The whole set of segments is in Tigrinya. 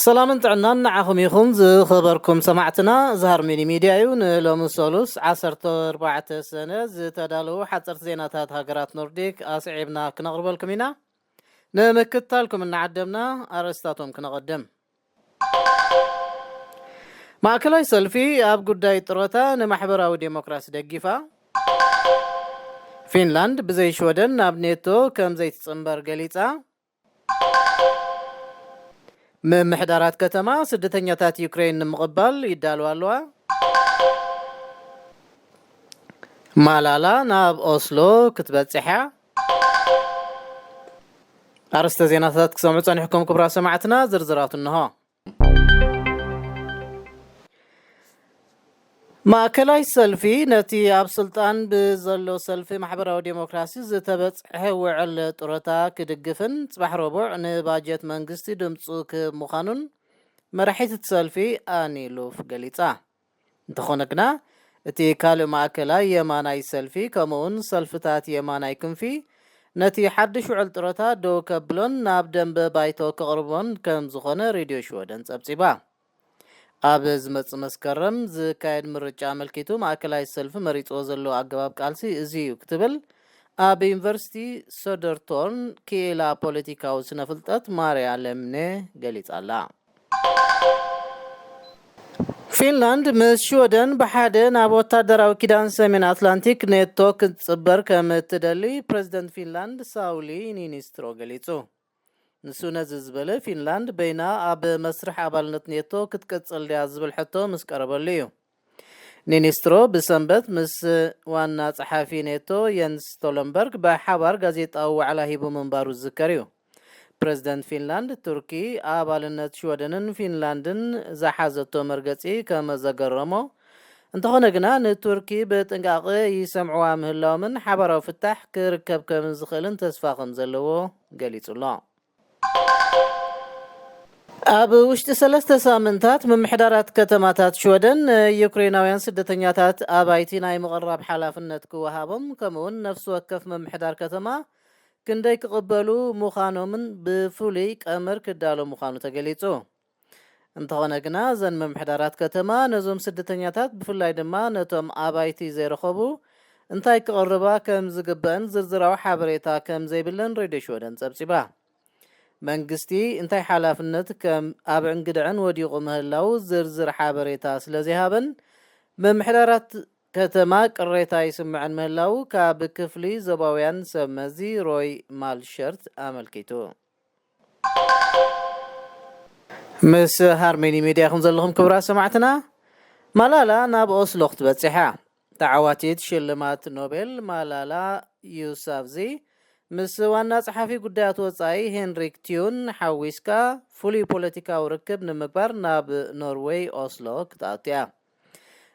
ሰላምን ጥዕናን ንዓኹም ይኹን ዝኸበርኩም ሰማዕትና። ዛሃር ሚኒ ሚድያ እዩ። ንሎሚ ሰሉስ ዓሰርተ ኣርባዕተ ሰነ ዝተዳለዉ ሓፀርቲ ዜናታት ሃገራት ኖርዲክ ኣስዒብና ክነቕርበልኩም ኢና። ንምክትታልኩም እናዓደምና ኣርእስታቶም ክነቐድም። ማእከላይ ሰልፊ ኣብ ጉዳይ ጥሮታ ንማሕበራዊ ዴሞክራሲ ደጊፋ። ፊንላንድ ብዘይ ሽወደን ናብ ኔቶ ከም ዘይትጽንበር ገሊጻ። ምምሕዳራት ከተማ ስደተኛታት ዩክሬን ንምቕባል ይዳለዋ ኣለዋ። ማላላ ናብ ኦስሎ ክትበጽሕ እያ። ኣርእስተ ዜናታት ክሰምዑ ጸኒሕኩም ክቡራት ሰማዕትና፣ ዝርዝራቱ እንሆ። ማእከላይ ሰልፊ ነቲ ኣብ ስልጣን ብዘሎ ሰልፊ ማሕበራዊ ዴሞክራሲ ዝተበጽሐ ውዕል ጡረታ ክድግፍን ጽባሕ ረቡዕ ንባጀት መንግስቲ ድምጹ ክህብ ምዃኑን መራሒት እቲ ሰልፊ ኣኒ ሉፍ ገሊጻ። እንተኾነ ግና፣ እቲ ካልእ ማእከላይ የማናይ ሰልፊ ከምኡውን ሰልፍታት የማናይ ክንፊ ነቲ ሓድሽ ውዕል ጡረታ ደው ከብሎን ናብ ደንበ ባይቶ ከቕርቦን ከም ዝኾነ ሬድዮ ሽወደን ጸብጺባ። ኣብ ዝመጽእ መስከረም ዝካየድ ምርጫ ኣመልኪቱ ማእከላይ ሰልፊ መሪጽዎ ዘሎ ኣገባብ ቃልሲ እዚ እዩ ክትብል ኣብ ዩኒቨርሲቲ ሶደርቶርን ክኢላ ፖለቲካዊ ስነ ፍልጠት ማርያ ለምነ ገሊጻ ኣላ። ፊንላንድ ምስ ሽወደን ብሓደ ናብ ወታደራዊ ኪዳን ሰሜን ኣትላንቲክ ኔቶ ክትጽበር ከም እትደሊ ፕረዚደንት ፊንላንድ ሳውሊ ኒኒስትሮ ገሊጹ። ንሱ ነዚ ዝበለ ፊንላንድ በይና ኣብ መስርሕ ኣባልነት ኔቶ ክትቅጽል ድያ ዝብል ሕቶ ምስ ቀረበሉ እዩ። ኒኒስትሮ ብሰንበት ምስ ዋና ጸሓፊ ኔቶ የንስ ስቶለንበርግ ብሓባር ጋዜጣዊ ዋዕላ ሂቡ ምንባሩ ዝዝከር እዩ። ፕረዚደንት ፊንላንድ፣ ቱርኪ ኣባልነት ሽወደንን ፊንላንድን ዝሓዘቶ መርገጺ ከም ዘገረሞ፣ እንተኾነ ግና ንቱርኪ ብጥንቃቐ ይሰምዕዋ ምህላዎምን ሓባራዊ ፍታሕ ክርከብ ከም ዝኽእልን ተስፋ ከም ዘለዎ ገሊጹ ኣሎ። ኣብ ውሽጢ ሰለስተ ሳምንታት ምምሕዳራት ከተማታት ሽወደን ንዩክሬናውያን ስደተኛታት ኣባይቲ ናይ ምቕራብ ሓላፍነት ክወሃቦም፣ ከምኡውን ነፍሲ ወከፍ ምምሕዳር ከተማ ክንደይ ክቕበሉ ምዃኖምን ብፍሉይ ቀመር ክዳሎ ምዃኑ ተገሊጹ። እንተኾነ ግና፣ እዘን ምምሕዳራት ከተማ ነዞም ስደተኛታት፣ ብፍላይ ድማ ነቶም ኣባይቲ ዘይረኸቡ፣ እንታይ ክቕርባ ከም ዝግበአን ዝርዝራዊ ሓበሬታ ከም ዘይብለን ሬድዮ ሽወደን ጸብጺባ። መንግስቲ እንታይ ሓላፍነት ከም ኣብ ዕንግድዕን ወዲቑ ምህላው ዝርዝር ሓበሬታ ስለ ዘይሃበን፣ ምምሕዳራት ከተማ ቅሬታ ይስምዐን ምህላው ካብ ክፍሊ ዞባውያን ሰብ መዚ ሮይ ማልሸርት ኣመልኪቱ። ምስ ሃርሜኒ ሚድያ ኢኹም ዘለኹም ክቡራት ሰማዕትና። ማላላ ናብ ኦስሎ ክትበጽሕ እያ። ተዓዋቲት ሽልማት ኖቤል ማላላ ዩሳፍዚ ምስ ዋና ጸሓፊ ጉዳያት ወጻኢ ሄንሪክ ቲዩን ሓዊስካ ፍሉይ ፖለቲካዊ ርክብ ንምግባር ናብ ኖርዌይ ኦስሎ ክትኣቱ እያ።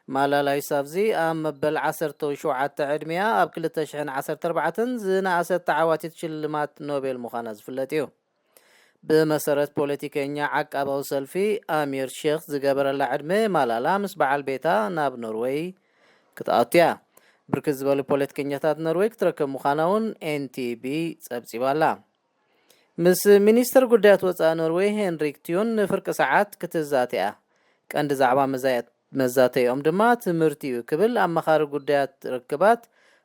ማላላ ዩሳፍዚ ኣብ መበል ዓሰርተ ሸውዓተ ዕድሚኣ ኣብ ክልተ ሽሕን ዓሰርተ ኣርባዕተን ዝነኣሰት ተዓዋቲት ሽልማት ኖቤል ምዃና ዝፍለጥ እዩ። ብመሰረት ፖለቲከኛ ዓቃባዊ ሰልፊ ኣሚር ሼክ ዝገበረላ ዕድመ፣ ማላላ ምስ በዓል ቤታ ናብ ኖርወይ ክትኣቱ እያ። ብርክት ዝበሉ ፖለቲከኛታት ኖርወይ ክትረክብ ምዃና እውን ኤንቲቢ ጸብጺባ ኣላ። ምስ ሚኒስተር ጉዳያት ወጻኢ ኖርወይ ሄንሪክ ቲዩን ንፍርቂ ሰዓት ክትዛተ እያ። ቀንዲ ዛዕባ መዛየት-፣ መዛተይኦም ድማ ትምህርቲ እዩ ክብል ኣማኻሪ ጉዳያት ርክባት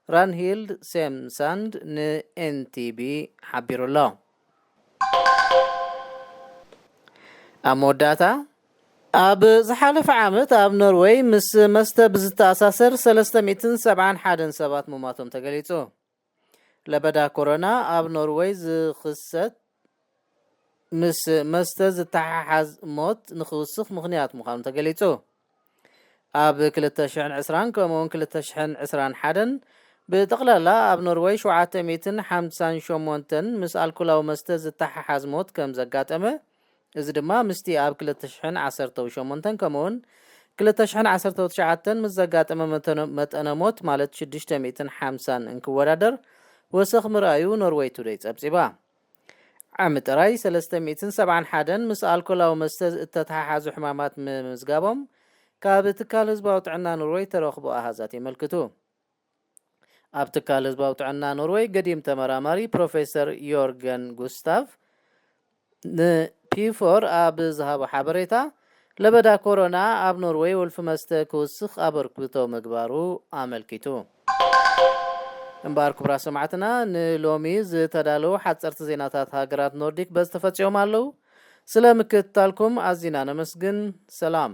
ራንሂልድ ሴምሳንድ ንኤንቲቢ ሓቢሩ ኣሎ። ኣብ መወዳእታ፣ ኣብ ዝሓለፈ ዓመት ኣብ ኖርወይ ምስ መስተ ብዝተኣሳሰር ሰለስተ ሚእትን ሰብዓን ሓደን ሰባት ምሟቶም ተገሊጹ። ለበዳ ኮሮና ኣብ ኖርወይ ዝኽሰት ምስ መስተ ዝተሓሓዝ ሞት ንኽውስኽ ምኽንያት ምዃኑ ተገሊጹ። ኣብ ክልተ ሽሕን ዕስራን ከምኡውን ክልተ ሽሕን ዕስራን ሓደን ብጠቕላላ ኣብ ኖርወይ ሸውዓተ ሚእትን ሓምሳን ሸሞንተን ምስ ኣልኮላዊ መስተ ዝተሓሓዝ ሞት ከም ዘጋጠመ፣ እዚ ድማ ምስቲ ኣብ ክልተ ሽሕን ዓሰርተ ሸሞንተን ከምኡውን ክልተ ሽሕን ዓሰርተ ትሽዓተን ምስ ዘጋጠመ መተነ-፣ መጠነ ሞት ማለት ሽዱሽተ ሚእትን ሓምሳን እንክወዳደር ወሰኽ ምርኣዩ ኖርወይ ቱደይ ጸብጺባ። ዓሚ ጥራይ ሰለስተ ሚእትን ሰብዓን ሓደን ምስ ኣልኮላዊ መስተ እተተሓሓዙ ሕማማት ምምዝጋቦም ካብ ትካል ህዝባዊ ጥዕና ኖርወይ ተረኽቡ ኣሃዛት የመልክቱ። ኣብ ትካል ህዝባዊ ጥዕና ኖርወይ ገዲም ተመራማሪ ፕሮፌሰር ዮርገን ጉስታቭ ን-፣ ፒ ፎር ኣብ ዝሃቦ ሓበሬታ፣ ለበዳ ኮሮና ኣብ ኖርዌይ ወልፊ መስተ ክውስኽ ኣበርክቶ ምግባሩ ኣመልኪቱ። እምበኣር ክቡራት ሰማዕትና፣ ንሎሚ ዝተዳለዉ ሓጸርቲ ዜናታት ሃገራት ኖርዲክ በዚ ተፈጺሞም ኣለዉ። ስለ ምክትታልኩም ኣዚና ነመስግን። ሰላም።